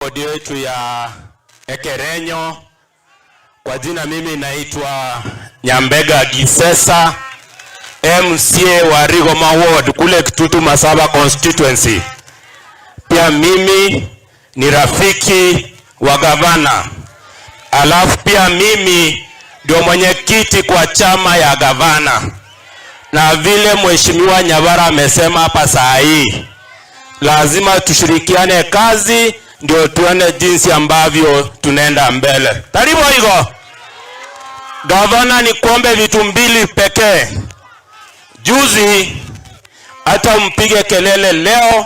Wodi yetu ya Ekerenyo. Kwa jina mimi naitwa Nyambega Gisesa, MCA wa Rigoma Ward kule Kitutu Masaba constituency. Pia mimi ni rafiki wa gavana, alafu pia mimi ndio mwenyekiti kwa chama ya gavana, na vile mheshimiwa Nyabara amesema hapa saa hii, lazima tushirikiane kazi ndio tuone jinsi ambavyo tunaenda mbele. Karibu higo gavana, ni kuombe vitu mbili pekee. Juzi hata mpige kelele leo,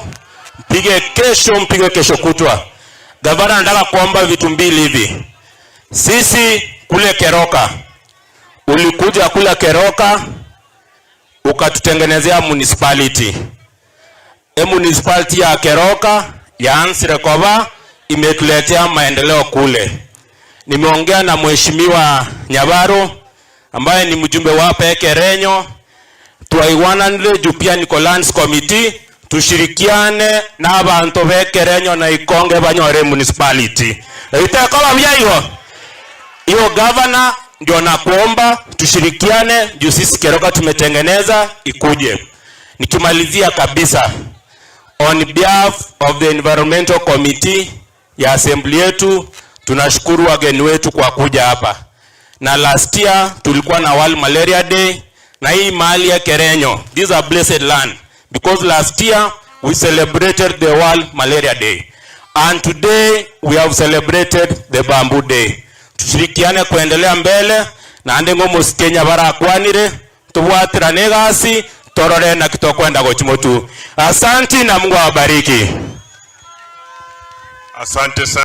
mpige kesho, mpige kesho kutwa. Gavana, nataka kuomba vitu mbili hivi. Sisi kule Keroka, ulikuja kule Keroka ukatutengenezea municipality. E, municipality ya Keroka ya Ansirekoba imetuletea maendeleo kule. Nimeongea na mheshimiwa Nyabaro ambaye ni mjumbe wa hapa Ekerenyo, twaiwananire juu pia niko lands committee, tushirikiane na abantu bekerenyo na Ikonge banyore municipality itekoba byaigo hiyo. Governor, ndio nakuomba tushirikiane juu sisi Keroka tumetengeneza ikuje. Nikimalizia kabisa, on behalf of the environmental committee ya assembly yetu, tunashukuru wageni wetu kwa kuja hapa, na last year tulikuwa na World Malaria Day na hii mahali ya Kerenyo, this is a blessed land because last year we celebrated the World Malaria Day and today we have celebrated the Bamboo Day. Tushirikiane kuendelea mbele na ande ngo musikenya barakwanire tubwatirane egasi torore na kitokwenda gochimotu. Asanti na Mungu awabariki. Asante sana.